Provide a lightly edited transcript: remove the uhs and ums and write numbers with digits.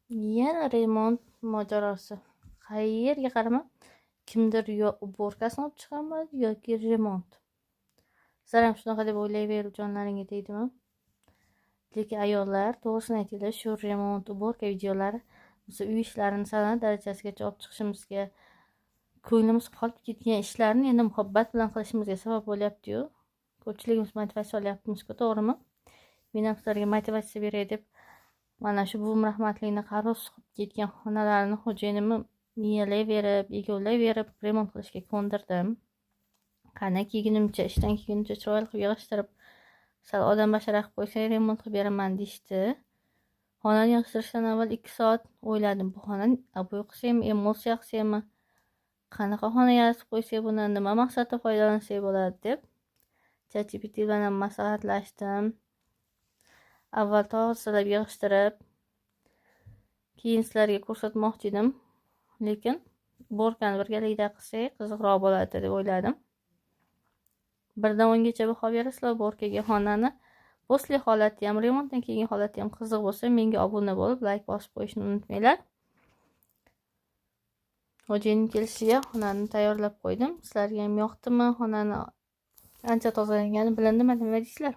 Yana remont mojarosi. Qayerga qarama, kimdir yo уборка sini olib chiqaman yoki remont. Sizlar ham shunaqa deb o'ylayverib jonlaringga tegdimi? Lekin ayollar, to'g'risini aytinglar, shu remont, уборка videolari biz uy ishlarini san'at darajasigacha olib chiqishimizga, ko'nglimiz qolib ketgan ishlarni endi muhabbat bilan qilishimizga sabab bo'lyapti-yu. Ko'pchiligimiz motivatsiya olyapmiz-ku, to'g'rimi? Men ham sizlarga motivatsiya beray deb mana shu buvim rahmatlikni qarovsiz qolib ketgan xonalarini xo'jayinimni miyalayverib, egovlayverib remont qilishga ko'ndirdim. Qani kelgunimcha, ishdan kelgunimcha chiroyli qilib yig'ishtirib, sal odam bashara qilib qo'ysang, remont qilib beraman deyishdi. Xonani yig'ishtirishdan avval 2 soat o'yladim. Bu xonani обои qilsakmi, emulsiya qilsakmi, qanaqa xona yaratib qo'ysak, buni nima maqsadda foydalansak bo'ladi deb ChatGPT bilan ham maslahatlashdim. Avval tozalab yig'ishtirib, keyin sizlarga ko'rsatmoqchi edim. Lekin уборка ni birgalikda qilsak qiziqroq bo'ladi deb o'yladim. 1 dan 10gacha baho berasizlar уборка ga. Xonani после holati ham, remontdan keyingi holati ham qiziq bo'lsa, menga obuna bo'lib, layk bosib qo'yishni unutmanglar. Xo'jayinim kelishiga xonani tayyorlab qo'ydim. Sizlarga ham yoqdimi? Xonani ancha tozalangani bilindimi? Nima deysizlar?